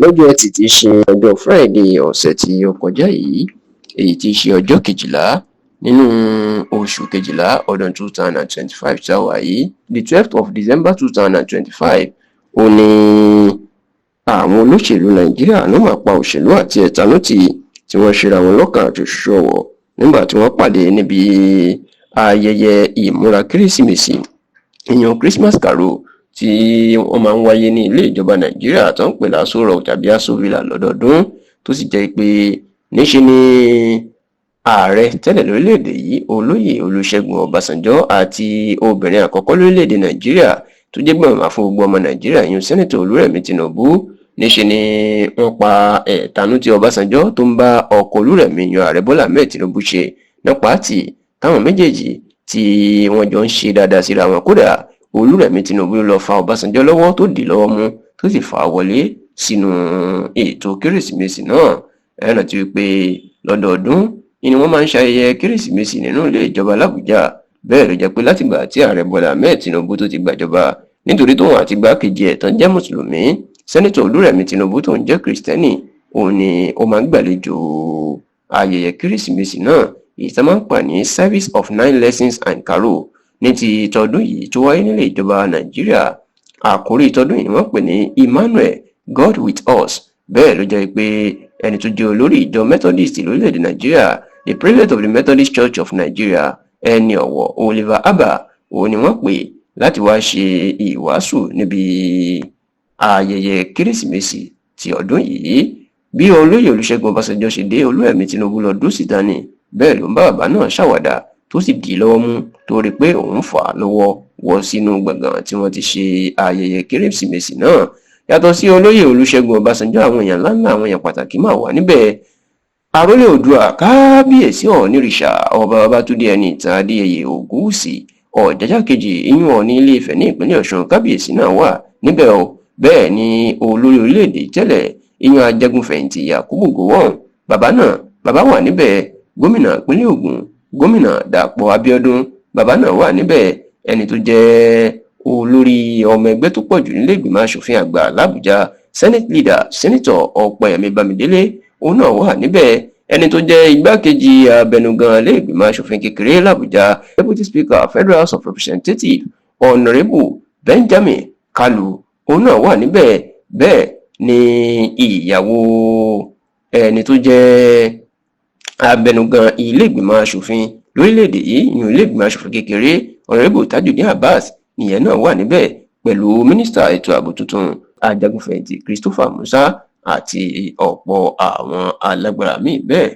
Lọ́jọ́ Etí tí í ṣe ọjọ́ Friday ọ̀sẹ̀ tí ó kọjá yìí, èyí tí í ṣe ọjọ́ 12 nínú oṣù kejìlá ọdún 2025 tí a wà yìí, the 12th of December 2025, ó ní àwọn olóṣèlú Nàìjíríà ló máa pa òṣèlú àti ẹ̀tanú tì, tí wọ́n ṣera wọn lọ́kàn àti òṣùṣù ọwọ̀ nígbà tí wọ́n pàdé níbi ayẹyẹ ìmúra Kérésìmesì, ìyẹn Christmas carol, tí wọ́n máa ń wáyé ní ilé ìjọba Nàìjíríà tó ń pè l'Aso Rock tàbí Aso Villa lọ́dọọdún. Tó sì jẹ́ pé níṣe ni ààrẹ tẹ́lẹ̀ lórílẹ̀‐èdè yìí, Olóyè Olúṣẹ́gun Ọbásanjọ́, àti obìnrin àkọ́kọ́ lórílẹ̀‐èdè Nàìjíríà tó jẹ́ gbọ̀nmà fún gbogbo ọmọ Nàìjíríà, ìyẹn Senator Olúrẹ̀mí Tinubu, níṣe ni wọ́n pa ẹ̀tanú tí Ọbásanjọ́ tó ń bá ọkọ Olúrẹ̀mí yan ààrẹ Bọ́lá Ahmed Tinubu ṣe nípa tì táwọn méjèèjì tí wọ́n jọ ń ṣe dáadáa síra wọn. Kódà, Olúrẹ̀mí Tinubu ló fa Ọbásanjọ́ lọ́wọ́, tó dì lọ́wọ́ mú, tó sì fà á wọlé sínú ètò Kérésìmesì náà. Ẹ rántí wípé lọ́dọọdún ni wọ́n máa ń ṣayẹyẹ Kérésìmesì nínú ilé ìjọba l'Àbújá. Bẹ́ẹ̀ ló jẹ́ pé látìgbà tí ààrẹ Bọ́lá Ahmed Tinubu tó ti gbàjọba, nítorí tóun àti igbákejì ẹ̀ tán jẹ́ mùsùlùmí, Senator Olúrẹ̀mí Tinubu tó ń jẹ́ Kìrìsìtẹ́nì, òun ni ó máa ń gbàlejò ayẹyẹ Kérésìmesì náà, èyí tá máa ń pè ní Service of Nine Lessons and Carol. Ní ti tọdún yìí tó wáyé nílé ìjọba Nàìjíríà, àkórí tọdún yìí ni wọ́n pè ní "Emmanuel, God with Us". Bẹ́ẹ̀ ló jẹ́ pé ẹni tó jẹ́ olórí ìjọ Methodist lórílẹ̀‐èdè Nàìjíríà, the President of the Methodist Church of Nigeria, ẹni ọ̀wọ̀ Oliver Abah, òun ni wọ́n pè láti wá ṣe ìwàásù níbi ayẹyẹ Kérésìmesì ti ọdún yìí. Bí Olóyè Olúṣẹ́gun Ọbásanjọ́ ṣe dé, Olúrẹ̀mí Tinubu lọ dúró síta ni. Bẹ́ẹ̀ ló ń bá bàbá náà ṣàwàdà, tó sì dì í lọ́wọ́ mú, tó rí i pé òun fà á lọ́wọ́ wọ sínú gbọ̀ngàn tí wọ́n ti ṣe ayẹyẹ Kérésìmesì náà. Yàtọ̀ sí Olóyè Olúṣẹ́gun Ọbásanjọ́, àwọn èèyàn ńláńlá, àwọn èèyàn pàtàkì máa wà níbẹ̀. Àrólé Oòduà, Kábíyèsí Ọ̀ọ̀nìrìṣà, Ọba Babátúndé Ẹniìtàn Adéyẹyè Ògúnwùsì, Ọ̀jájá kejì, ìyún Ọọ̀ni Ilé Ifẹ̀ ní ìpínlẹ̀ Ọ̀ṣun, kábíyèsí náà wà níbẹ̀ o. Bẹ́ẹ̀ ni olórí orílẹ̀-èdè tẹ́lẹ̀, ìyún ajagunfẹ̀yìntì Yakubu Gowon, bàbá náà, bàbá wà níbẹ̀. Gómìnà ìpínlẹ̀ Ògùn, Gómìnà Dàpọ̀ Abíọ́dún, bàbá náà wà níbẹ̀. Ẹni tó jẹ́ olórí ọmọ ẹgbẹ́ tó pọ̀ jù nílé ìgbìmọ̀ asòfin àgbà làbújá, Senate Leader, Senator Ọpẹ́yẹmí Bámidélé, òun náà wà níbẹ̀. Ẹni tó jẹ́ igbákejì abẹnugan ilé ìgbìmọ̀ asòfin kékeré làbújá, Deputy Speaker, Federal House of Representatives, Honourable Benjamin Kalu, òun náà wà níbẹ̀. Bẹ́ẹ̀ ni ìyàwó ẹni tó jẹ́ abẹnugan ilé ìgbìmọ̀ asòfin lórílẹ̀‐èdè yìí, ìyún ilé ìgbìmọ̀ asòfin kékeré, Honourable Tajudeen Abbas, ìyẹn náà wà níbẹ̀, pẹ̀lú mínísítà ètò ààbò tuntun, ajagunfẹ̀yìntì Christopher Musa, àti ọ̀pọ̀ àwọn alágbára míì bẹ́ẹ̀.